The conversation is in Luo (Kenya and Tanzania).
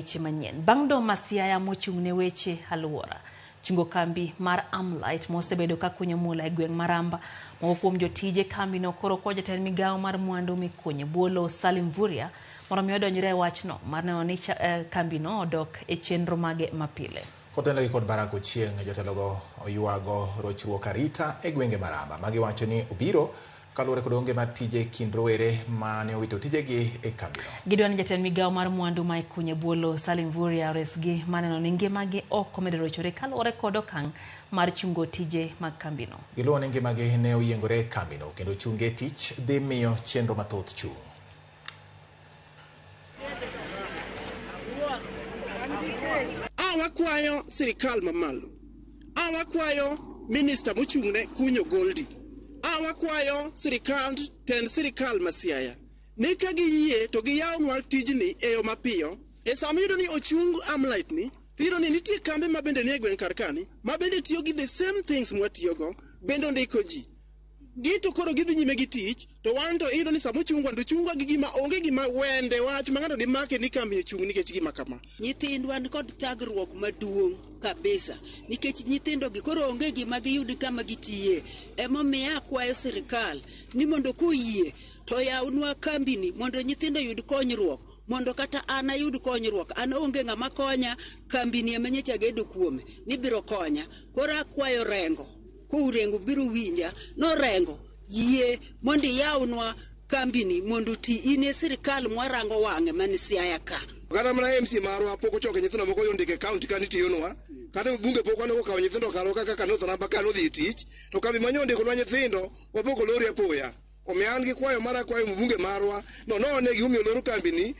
Weche manyien. Bang' doho ma Siaya mochung' ne weche aluora chungo kambi mar Amlite mosebedo ka kunyo mula e gweng' Maramba, moko kuom jotije kambino koro kwa jatend migawo mar mwandu mikunyo e bwo lowo Salim Mvurya mondo mi odonjre e wachno mar neno ni kambino odok e chenro mage mapile. Kotenore kod Barack Ochieng', jotelogo oywago rochruok arita e gwenge Maramba magiwacho ni obiro kaluwore kod onge mar tije e kind rowere mane owito tijegi e kambino. Gidwa ni jatend migawo mar mwandu ma ikunyo e bwo lowo Salim Mvurya oresgi maneno ni ngimagi ok omedo rochore kaluwore kod okang' mar chungo tije mag kambino. Giluwo ni ngimagi ne oyiengore e kambino kendo chunge e tich dhi miyo chenro mathoth chung'. A wakwayo sirikal mamalo, a wakwayo minista mochung'ne kunyo goldi, a wakwayo sirikand tend sirikal ma Siaya ni ka giyie to giyawnwa tijni e yo mapiyo. E sama iyudo ni ochung Amlite ni, to iyudo ni nitie kambe ma bende nie gweng' kar kani ma bende tiyo gi the same things mwatiyogo, bende ondiko ji. Gi to koro gidhi nyime gi tich, to wan to iyudo ni sama ochungwa to ochungwa gi gima onge gima wende wach ma ng'ato dimake ni kambi ochung' nikech gima kama. Nyithindwa nikod thagruok maduong' kabisa nikech nyithindo gi koro onge gima giyud kama gitiye. Emomiyo akwayo sirikal ni mondo koyie to yawnwa kambini mondo nyithindo oyud konyruok, mondo kata an ayud konyruok. An onge ng'ama konya, kambini ema nyocha agedo kuome ni biro konya. Koro akwayo Rengo, Kourengo biro winja, norengo yie mondo iyawnwa kambini mondo oti in e sirikal mwarango wang'e man Siaya ka. Kata mana MC marwa pok ochoke nyithindo moko ondike e county ka ni tiyonwa. Kata bunge pok waneno kokawo nyithindo karwa ka kaka North Ramba ka nodhi e tich. To kambi manyo ondikonwa nyithindo wapok olori apoya. Omiyo an gi kwayo mara akwayo mbunge marwa no none gimomiyo oloro kambini.